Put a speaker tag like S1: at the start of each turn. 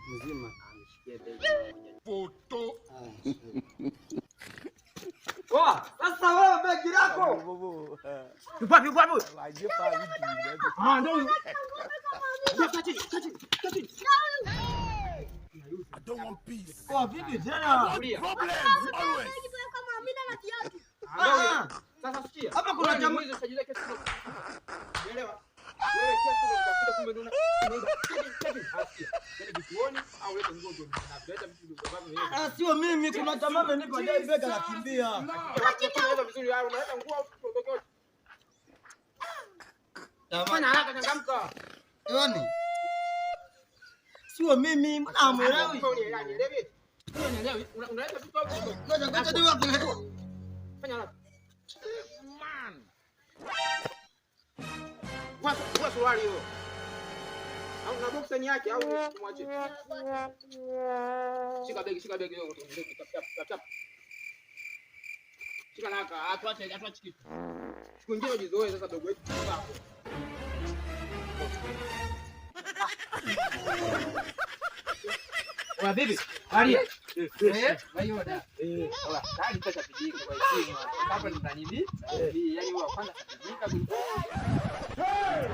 S1: Mzima.
S2: Poa, sasa wewe begi lako. Yupo wapi? Ah, ndio.
S3: I don't want peace.
S1: Poa, vipi tena?
S3: Problems always.
S1: Ah,
S2: Sasa sikia.
S1: Hapa kuna
S2: Wewe ni
S1: jamaa-
S2: mwizi, usajiliwe kesi kidogo. Unaelewa? Wewe kesi ndio utakuta kumbe ndio unaiba. Cheki, cheki. Ah, sikia. Yaani kituoni au leta nguo ndio na kuleta vitu ambavyo wewe.
S1: Ah, sio mimi, kuna jamaa amenipa dai begi anakimbia.
S2: Unaleta vizuri hapo, unaleta nguo au tuondoke. Fanya haraka, changamka.
S1: Jamani. Sio mimi, mbona hamuelewi?
S2: Wewe unielewi? Wewe unielewi? Unaleta vitu au
S1: Ngoja ngoja ni wapi?
S2: Fanya haraka. Vua suruali hiyo. Au na boxer yake au tumwache. Shika begi hiyo, tap tap tap tap. Shika naka, atuache kitu. Siku nyingine ujizoee sasa dogo wetu hapo. Wa bibi, Maria. Eh, Mayoda. Eh, ola, tayari pesa pijika kwa heshima. Hapa ni nani? Yaani wa kwanza kapijika. Hey!